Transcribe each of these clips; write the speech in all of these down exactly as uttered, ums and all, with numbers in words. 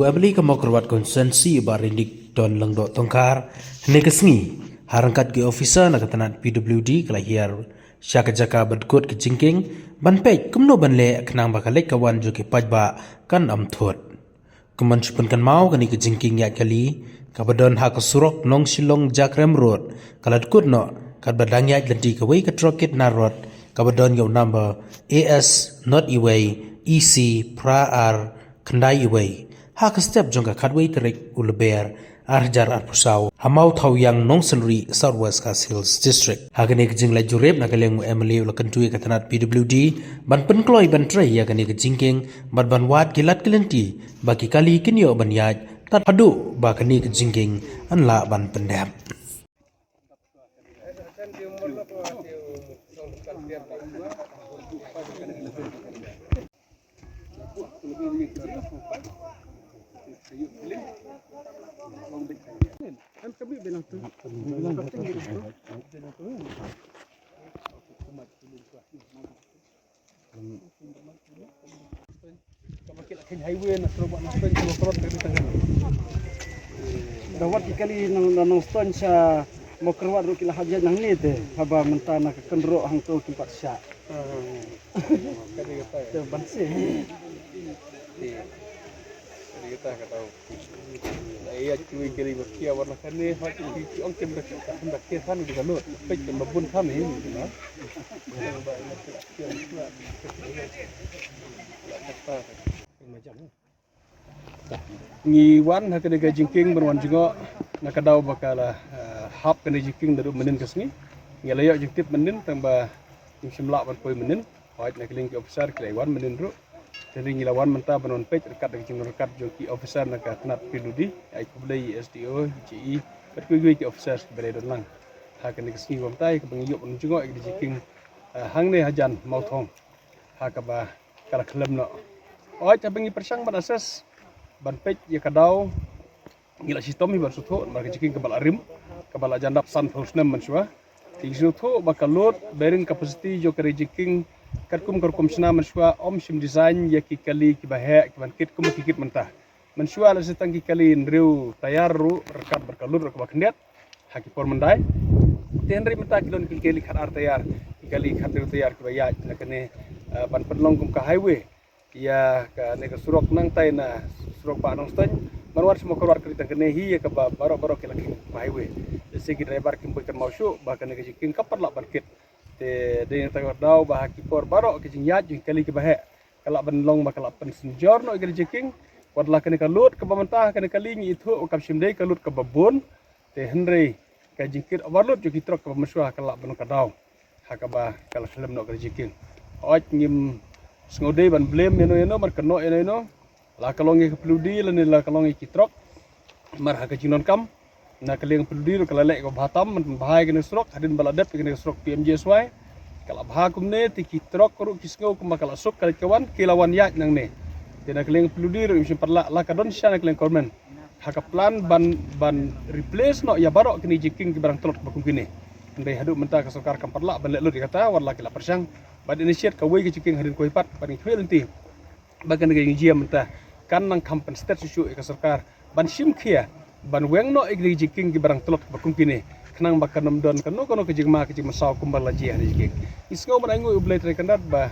Ka Blei ka Mawkyrwat Constituency, Bah Rindik Don Lyngdoh Tongkhar, hynne ka sngi ha ryngkat ki officer na ka tnat P W D ka la hiar sha ka jaka ba dkut ka jingkieng ban peit kumno ban leh khnang ba ka leit ka wan jong ki paidbah kan ym thut. Kumban shu pynkynmaw, kane ka jingkieng ïaid kali kaba don ha ka surok Nongshillong Jakrem Road ka la dkut noh katba dang ïaid lynti kawei ka trok kit na rot kaba don ïa u number A S not iwei E C phra ar khyndai iwei ha ka step jong ka khatwei tarik u Lber ar hajar arphew saw ha Mawthawiang Nongsynrih, South West Khasi Hills District. Ha kane ka jingleit jurip na ka liang u M L A u la kyntu ïa ka tnat P W D ban pynkloi ban trei ïa kane ka jingkieng bad ban wad ki lad ki lynti ba ki kali kin ïoh ban ïaid tad haduh ba kane ka jingkieng yn lah ban pyndep. Kaba ki la kheiñ highway na surok Mawkyrwat na Nongstoiñ sha Mawkyrwat, kali na, na Nongstoiñ sha Mawkyrwat ruh ki la hap ïaid nangne te, haba mynta na ka kynroh hangto kim pat shah. Te ban sih. Ïa, kiwei ki ri ba khia wan na kane, ha ki, ki ong kim da khia, da khia than di ka lut. Peit kim ba bun than hi, na. Ngi wan ha kane ka jingkieng ban wan jngoh na ka daw ba ka la, eh, hap kane jingkieng naduh mynnin ka sngi. Ngi la ïoh jingtip mynnin tang ba ngim shym lah ban poi mynnin. Hooid, na ka liang ki officer ki la wan mynnin ruh. Te ngi la wan mynta ban wan peit ryngkat da ka jingryngkat jong ki officer na ka tnat P W D, ai khublei ïa S D O, J E, bad kiwei kiwei ki officer kiba la don lang. Ha kane ka sngi ba mynta ïa kaba ngi ïoh ban jngoh ïa ka jingkieng, eh, hangne hajan Mawthong. Ha kaba ka la khlem noh. Hooid, haba ngi pyrshang ban assess ban peit ïa ka daw, ngi la shitom hi ban sngewthuh namar ka jingkieng kaba la rim, kaba la jan dap sanphew snem mynshuwa. Te ngi sngewthuh ba ka load bearing capacity jong ka jingkieng katkum ka rukom shna mynshuwa ym shym design ïa ki kali kiba heh kiban kit kumba ki kit mynta. Mynshuwa la sdang ki kali hynriew tayar ruh ryngkat bad ka load ruh kaba khyndiat ha ki por mynta. Te hynrei mynta ki don ki kali khat ar tayar, ki kali khat hynriew tayar kiba ïaid na kane, eh, ban pynlong kum ka highway ïa kane ka surok nangtai na surok Bah Nongstoiñ ban wan sha Mawkyrwat, kali tang kane hi ïa kaba baroh baroh ki la kheiñ kum highway. Te shi ki driver kim poi kynmaw shuh ba kane ka jingkieng kam pat lah ban kit. Te dei na kata ka daw ba ha ki por baroh ka jingïaid jong ki kali kiba heh ka lah ban long ba ka lah pynsynjor noh ïa ka jingkieng. Wat la kane ka load kaba mynta ha kane ka kali ngi ithuh ba kam shym dei ka load kaba bun. Te hynrei ka jingkit overload jong ki trok kaba mynshuwa ka lah ban long ka daw ha kaba ka la khlem noh ka jingkieng. Hooid, ngim sngewdei ban blame ïano ïano, ban kynnoh ïano ïano. La ka long ïa ka P W D lane la ka long ïa ki trok. Namar ha ka jingdonkam na ka liang P W D ruh ka la leh kaba bha tam ban pynbha ïa kane ka surok, hadien ba la dep ïa kane ka surok P M G S Y. Ka la bha kumne te ki trok ruh ki sngew kumba ka la suk ka leit ka wan, ki la wan ïaid nangne. Te na ka liang P W D ruh ngim shym pat lah, la ka don shisha na ka liang government ha ka plan ban, ban replace noh ïa baroh kine ki jingkieng kiba dang tlot ba kum kine. Hynrei haduh mynta ka sorkar kam pat lah ban leh lut ïa kata, wat la ki la pyrshang ban initiate kawei ka jingkieng hadien kawei pat, bad ngi khmih lynti ba kane ka jingjia mynta kan nang kham pynstet shuh shuh ïa ka sorkar ban shim khia ban weng noh ïa kine ki jingkieng kiba dang tlot ba kum kine, khnang ba kan ym don kano kano ka jingma ka jingmynsaw kumba la jia ha kine ki jingkieng. Ngi sngew ban ainguh ïa U Blei Trai Kynrad ba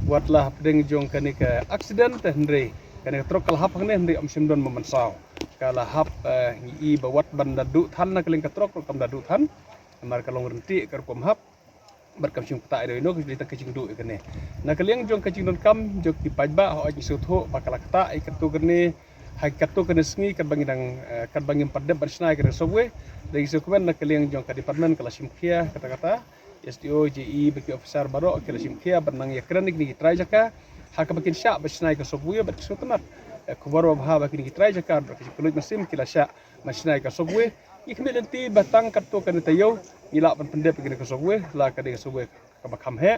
wat la hapdeng jong kane ka accident te hynrei kane ka trok ka la hap hangne hynrei ym shym don ba mynsaw. Ka la hap, eh, ngi i ba wat ban da duh than na ka liang ka trok ruh kam da duh than. Namar ka long ryntih ka rukom hap. Bad kam shym ktah ïano ïano, ka dei tang ka jingduh ïa kane. Na ka liang jong ka jingdonkam jong ki paidbah, hooid ngi sngewthuh ba ka la ktah ïa katto katne, ha katto katne sngi katba ngi dang, eh, katba ngim pat dep ban shna ïa kane ka subway. Te ngi sngewkmen na ka liang jong ka department ka la shim khia katta katta. S D O, J E bad ki officer baroh ki la shim khia ban nang ïakren ïa kine ki trai jaka ha kaba kin shah ban shna ïa ka subway bad ki sngewtynnat. Eh, khubor ba bha ba kine ki trai jaka bad ki jingpynlut mynsiem ki la shah ban shna ïa ka subway. Ngi khmih lynti ba tang katto katne taïew ngi lah ban pyndep ïa kane ka subway, la ka dei ka subway kaba kham heh.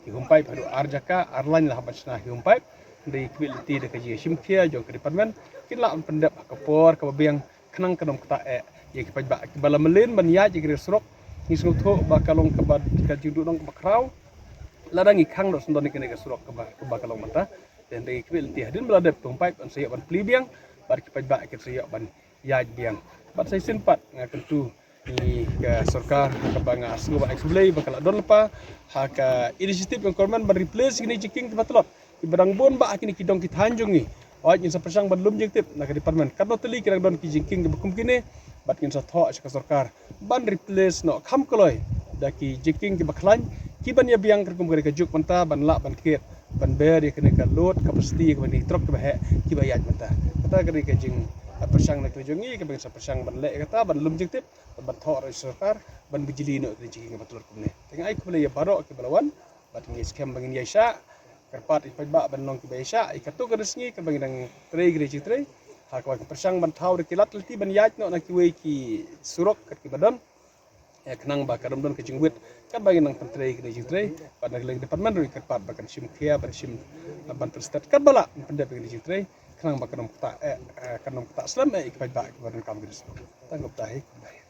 Ki hum paip haduh ar jaka, ar lain la hap ban shna ki hum paip. Hynrei ngi khmih lynti da ka jingshim khia jong ka department kin lah ban pyndep ha ka por kaba biang khnang kan ym ktah eh ïa ki paidbah kiba la mlien ban ïaid ïa kane ka surok. Ngi sngewthuh ba ka long kaba ka jingduhnong kaba khraw. Lada ngi khang doh sngewdon ïa kane ka surok kaba, kaba ka long mynta. Te hynrei ngi khmih lynti hadien ba la dep ki hum paip, yn sa ïoh ban plie biang bad ki paidbah ki sa ïoh ban ïaid biang. Bad sa shisien pat nga kyntu ïa ka sorkar ha kaba nga sngew ba ai khublei ba ka la don lypa ha ka initiative jong ka government ban replace kine ki jingkieng kiba tlot kiba dang bun bha ha kine ki dong ki thaiñ jong ngi. Hooid, ngin sa pyrshang ban lum jingtip na ka department katno tylli ki dang don ki jingkieng kiba kum kine, bad ngin sa thoh sha ka sorkar ban replace noh kham kloi da ki jingkieng kiba khlaiñ, kiban ïa biang katkum ka dei ka juk mynta ban lah ban kit ban ber ïa kane ka load capacity kaba ni trok kiba heh kiba ïaid mynta. Kata ka dei ka jing, ah, pyrshang na ka jong ngi kaba ngin sa pyrshang ban leh kata ban lum jingtip, ban thoh ruh sha sorkar ban bijli noh kane jingkieng kiba tlot kumne. Te nga ai khublei ïa baroh kiba la wan, bad ngi skhem ba ngin ïaishah, kyrpad ïa ki paidbah ban long kiba ïaishah ïa katto katne sngi kaba ngi dang trei kine jingtrei. Ha kaba ngi pyrshang ban thaw da ki lad lynti ban ïaid noh na kiwei ki surok kat kiba don, eh, khnang ba kan ym don ka jingwit katba ngi nang pyntrei kine jingtrei. Bad na ka liang department ruh ngi kyrpad ba kan shim khia, ban shim, ban pynstet katba lah ban pyndep kine jingtrei khnang ba kan ym ktah, eh, eh, kan ym ktah slem, eh, ïa ki paidbah kiba donkam kine surok. Tang kumta hi, kumta hi.